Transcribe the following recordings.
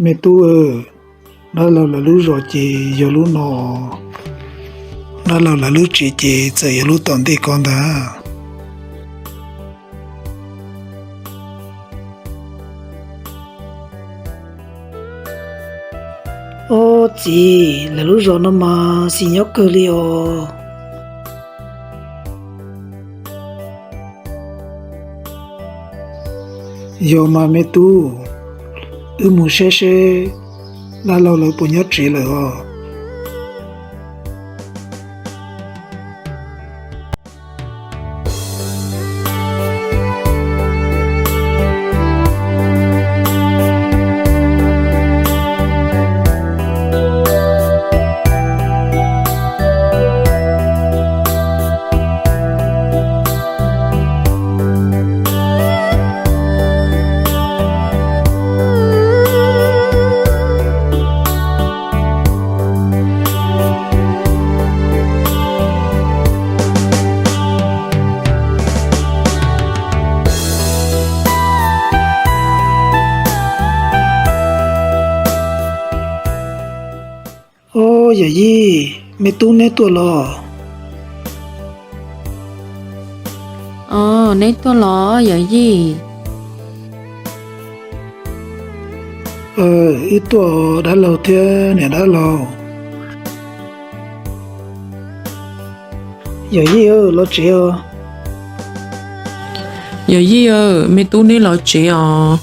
Me tub, dab laug lawv lub zos ces yog lub no, dab laug lawv lub tsev ces txawm yog lub tom ntej ko ntag. Ob txiv, lawv lub zos no mas xis nyob kawg li os. Yog mas me tub, wb mus saib seb dab laug lawv puas nyob tsev lawm os. Ob, yawm yij, me tub neb tuaj los? Os, neb tuaj los yawm yij? Wb tuaj dab laug thiab niam dab laug. Yawm yij, los tsev os. Yawm yij, me tub neb los tsev os.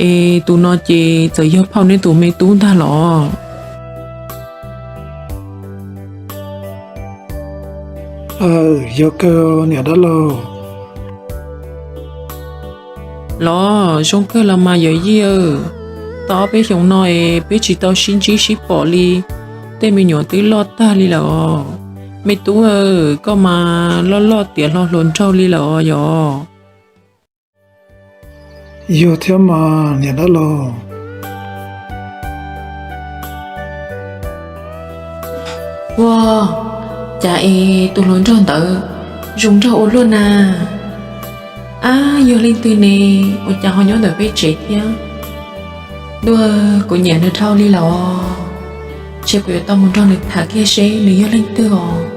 Es tus no ces txawm yog phauj neb tus me tub ntag los? Yog kawg niam dab laug. Los zoo kawg los mas yawm yij. Tau ob peb xyoos no es peb tsis tau sib ntsib sib pom li, tej me nyuam twb loj tag li lawm os. Me tub, koj mas loj loj tiav hlo hluas nraug li lawm os yog. Yog thiab mas niam dab laug. Ua, cas es tus hluas nraug ntawd zoo nraug ua luaj na. Ab, yog leej twg ne, ua cas ho nyob ntawm peb tsev thiab? Dua, kuv nyiam nws dhau li lawm os. Ntshe kuv yuav tau mus nrog nws tham kiag seb nws yog leej twg os.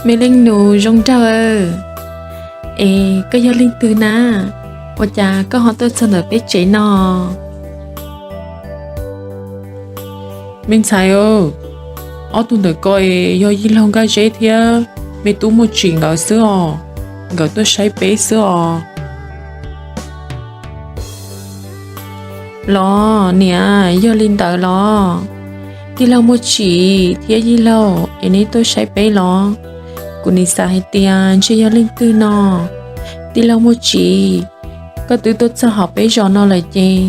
Me leej nus zoo nraug, es koj yog leej twg na? Ua cas koj ho tuaj txog ntawm peb tsev no? Me ntxhais, ob tug ntawm ko es yog yij laug Nkaj Zeb thiab me tub Muaj Tsim nkawd xwb os, nkawd tuaj saib peb xwb os. Los niam, yog li ntawd los? Tij laug Muaj Tsim thiab yij laug es neb tuaj saib peb los? Kuv nim xav hais tias ntshe yog leej twg no. Tij laug Muaj Tsim, koj twb tuaj txog hauv peb zos no lawm ces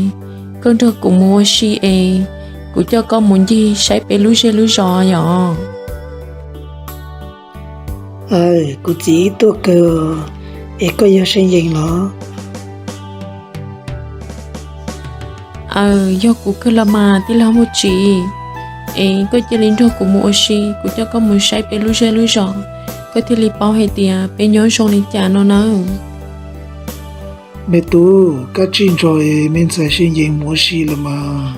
koj nrog kuv mus ua si es kuv coj koj mus ncig saib peb lub zej lub zos yom. Kuv txiv tuaj kawg, es koj yog See Yees los? Aws, yog kuv kawg los mas tij laug Muaj Tsim. Es koj cia li nrog kuv mus ua si, kuv coj koj mus saib peb lub zej lub zos, koj thiaj li paub hais tias peb nyob zoo li cas no nawb. Me tub, koj tsij ntso es me ntxhais See Yees mus ua si los mas.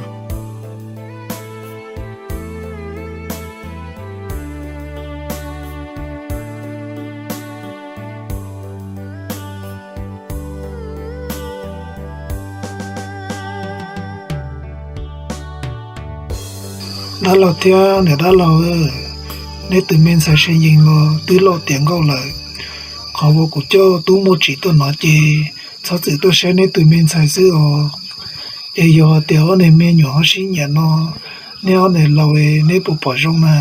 Dab laug thiab niam dab laug, neb tus me ntxhais See Yees los twb loj tiav nkauj lawm. Qhov uas kuv coj tub Muaj Tsim tuaj no ces txhob txwm tuaj saib neb tus me ntxhais xwb os. Es yog hais tias ob niag me nyuam ho sib nyiam no, neb ob niag laus neb puas pom zoo na?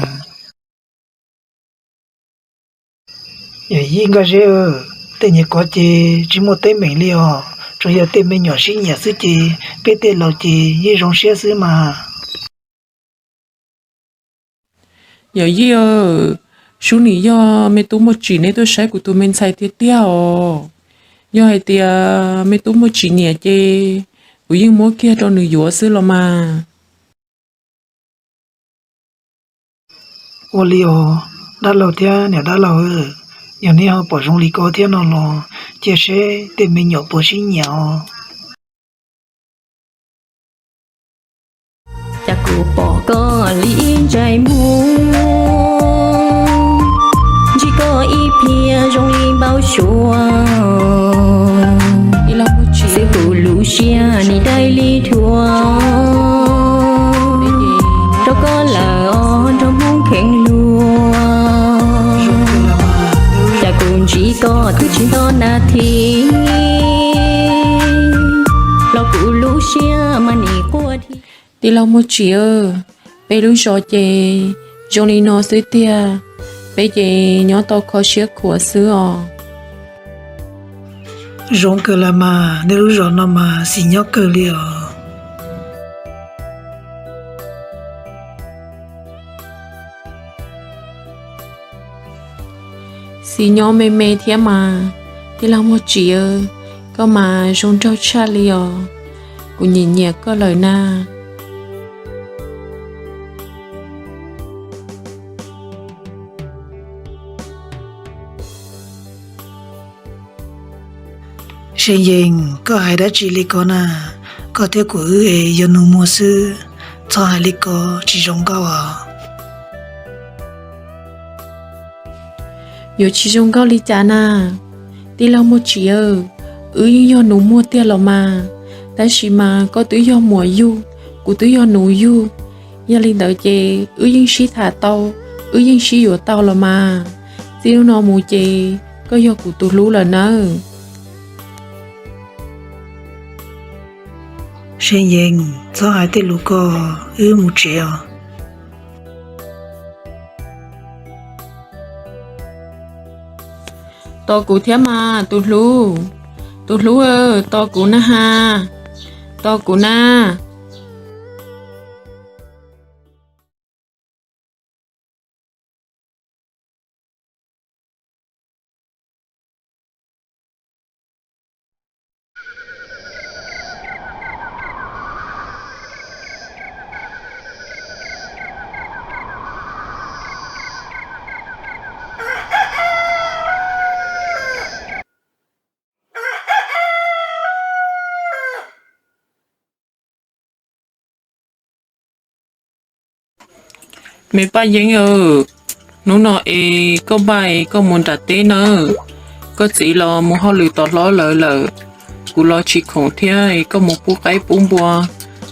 Yawm yij Nkaj Zeb, tej nyuam kov ces tsis muaj teeb meem li os, tsuas yog tej me nyuam sib nyiam xwb ces peb tej laus ces yeej zoo siab xwb mas. Yawm yij, sub nim yog me tub Muaj Tsim neb tuaj saib kuv tus me ntxhais tiag tiag os. Yog hais tias me tub Muaj Tsim nyiam ces kuv yeej muab kiag rau nws yuav xwb los mas. Ua li os, dab laug thiab niam dab laug, yog neb ho pom zoo li ko thiab no los cia seb tej me nyuam puas sib nyiam os. Cas kuv pom koj li ib ntsais muag, ntsib koj ib pliag zoo li npau suav, xwb kuv lub siab nim dai li dhuav, rau koj lawm os nraug Hmoob kheev luag. Cas kuv ntsib koj twb tsis nto nas this, los kuv lub siab mas nim quaj thiab. Tij laug Muaj Tsim, peb lub zos ces zoo li no xwb tiag, peb ces nyob tau kho siab khuav xwb os. Zoo kawg las mas, nej lub zos no mas xis nyob kawg li os. Xis nyob me me thiab mas, tij laug Muaj Tsim, koj mas zoo nraug tshaj li os, kuv nyiam nyiam koj lawm na. See Yees, koj hais dab tsi li ko na? Koj thiab kuv wb es yog nus muag xwb, txhob hais li ko, tsis zoo nkauj os. Yuav tsis zoo nkauj li cas na, tij laug Muaj Tsim, wb yeej yog nus muag tiag los mas, tab sis mas koj twb yog muam yug, kuv twb yog nus yug, yog li ntawd ces wb yeej sib tham tau, wb yeej sib yuav tau los mas. Txij hnub no mus ces koj yog kuv tus hlub lawm nawb. See Yees, txhob hais tej lus ko, wb mus tsev os. Tos kuv thiab mas tus hlub, tus hlub, tos kuv na has, tos kuv na. Me Paj Yeeb, hnub no es koj npaj es koj mus nram teb nawb, koj txiv los mus hauj lwm tom hlob lawm lawm, kuv los tsis khoom thiab es koj mus pub qaib pub npua,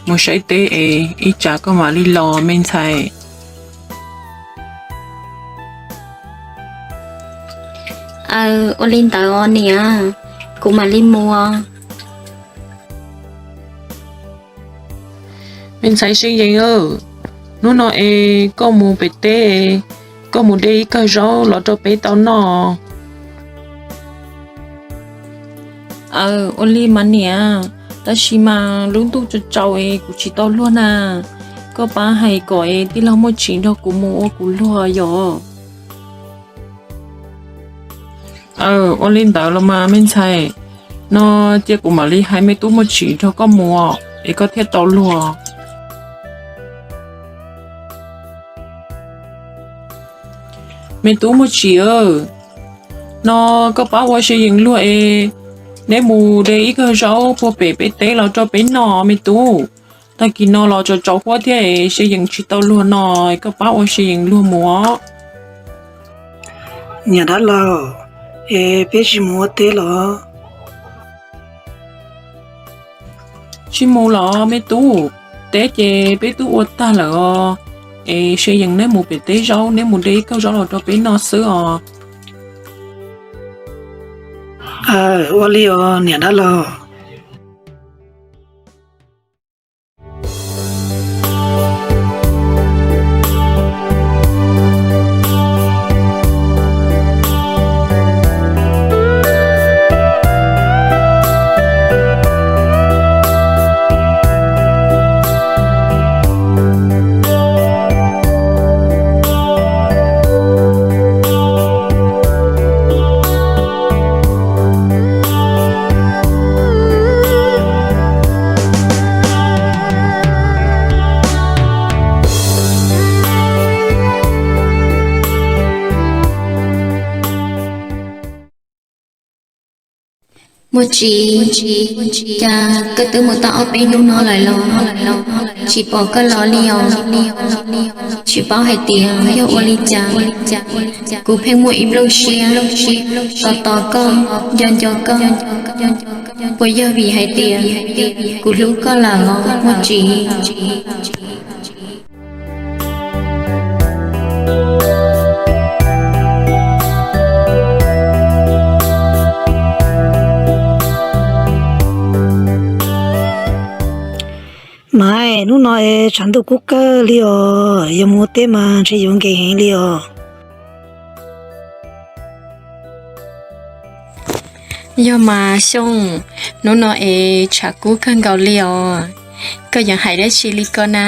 mus saib teb es ib tsam koj mam li los me ntxhais. Aw, ua li ntawd os niam, kuv mam li mus. Me ntxhais See Yees, hnub no es koj mus pem teb, koj mus de ib kawg zaub los rau peb tau noj. Aw, ua li mas niam, tab sis mas lub ntuj tsaus tsaus es kuv tsis tau luag na, koj pab hais kom es tij laug Muaj Tsim nrog kuv mus ua kuv luag yom. Aw, ua li ntawd los mas me ntxhais, no cia kuv mam li hais me tub Muaj Tsim nrog koj mus es koj thiaj tau luag. Me tub Muaj Tsim, no koj pab ua See Yees luag es neb mus de ib kawg zaub puag pem peb teb los rau peb noj me tub. Tag kis no los tsaus tsaus huab thiab es See Yees tsis tau luag no, koj pab ua See Yees luag mus os. Niam dab laug, es peb tsis mus ua teb los? Tsis mus los me tub, teb ces peb twb ua tag lawm os. Es See Yees neb mus pem teb zaub, neb mus de ib kawg zaub los rau peb noj xwb os. Aw, ua li os niam dab laug. Muaj Tsim, cas koj twb mus tau ob peb hnub no lawm los tsis pom koj los li os? Tsis paub hais tias yog ua li cas, kuv pheej muaj ib nplooj siab tos tos koj, nco nco koj. Puas yog vim hais tias kuv hlub koj lawm os Muaj Tsim? Mas hnub no es tshav ntuj kub kawg li os, yog mus ua teb mas ntshe yuav nkees heev li os. Yog mas Xyooj, hnub no es tshav kub kawg nkaus li os. Koj yuav hais dab tsi li ko na?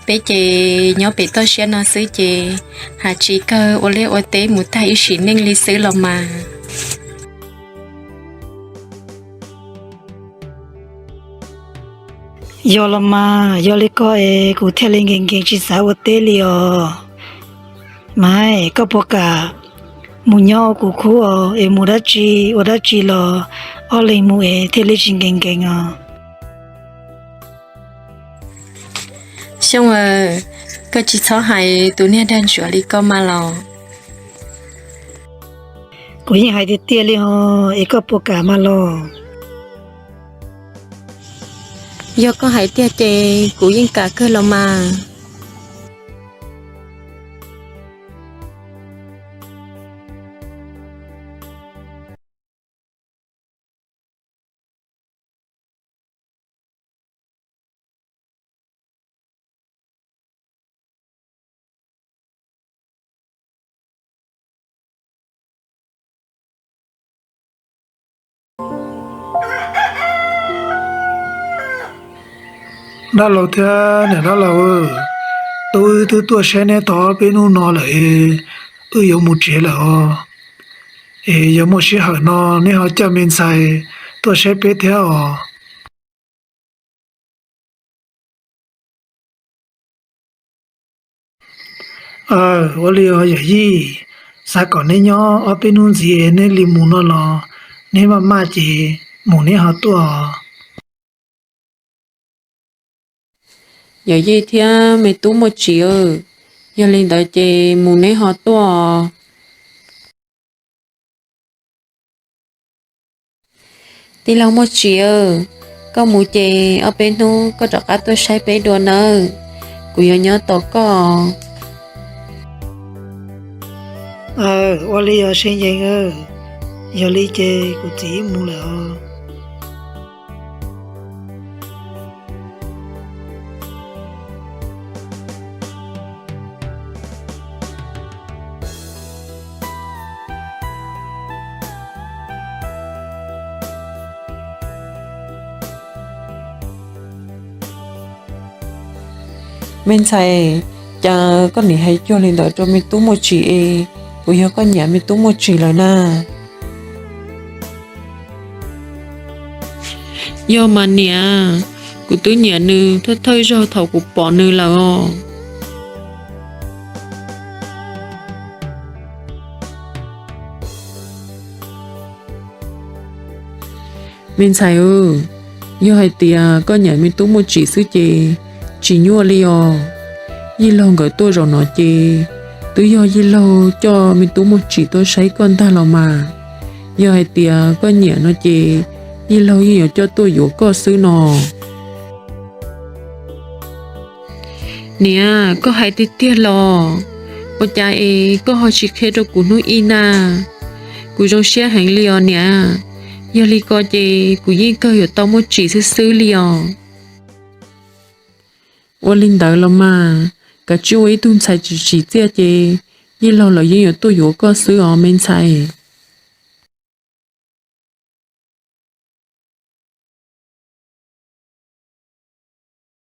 Peb ces nyob pem toj siab no xwb ces haj tsis kawg ua liaj ua teb mus tag ib sim neej li xwb los mas. Yog los mas, yog li ko es kuv thiaj li nkees nkees tsis xav ua teb li os. Mas koj puas kam mus nyob ua kuv khub os, es mus dab tsi ua dab tsi los ob leeg mus es thiaj li tsis nkees nkees os. Xyooj aw, koj tsis txhob hais tus niag dag ntsuav li ko mas los. Kuv yeej hais tiag tiag li os, es koj puas kam mas los? Yog koj hais tiag ces kuv yeej kam kawg los mas. Dab laug thiab niam dab laug, tub wb twb tuaj saib neb tau ob peb hnub no lawm, wb yuav mus tsev lawm os. Es yog muaj sij hawm no neb ho coj me ntxhais tuaj saib peb thiab os. Aw, ua li os yawm yij, xav kom neb nyob ob peb hnub ntxiv neb li mus no los neb maj maj ces mus neb ho tuaj. Yawm yij thiab me tub Muaj Tsim, yog li ntawd ces mus neb ho tuaj. Tij laug Muaj Tsim, koj mus ces ob peb hnub koj rov qab tuaj saib peb dua nawb, kuv yuav nyob tos koj. Aw, ua li os Seev Yees, yog li ces kuv txiv mus lawm os. Me ntxhais, cas koj nim hais cuag li ntawd rau me tub Muaj Tsim es, puas yog koj nyiam me tub Muaj Tsim lawm na? Yog mas niam, kuv twb nyiam nws thawj thawj zaug thaum kuv pom nws lawm os. Me ntxhais, yog hais tias koj nyiam me tub Muaj Tsim xwb ces tsis nyuaj li os. Yij laug nkawd tuaj zaum no ces twb yog yij laug coj me tub Muaj Tsim tuaj saib koj ntag los mas. Yog hais tias koj nyiam no ces yij laug yeej yuav coj tuaj yuav koj xwb no. Niam, koj hais tiag tiag los? Ua cas es koj ho tsis qhia rau kuv hnub ib na? Kuv zoo siab heev li os niam. Yog li ko ces kuv yeej kawg yuav tau Muaj Tsim xwb xwb li os. Ua li ntawd los mas, kav tsij ua ib tug ntxhais tsis tsim txiaj ces yij laug lawv yeej yuav tuaj yuav koj xwb os me ntxhais.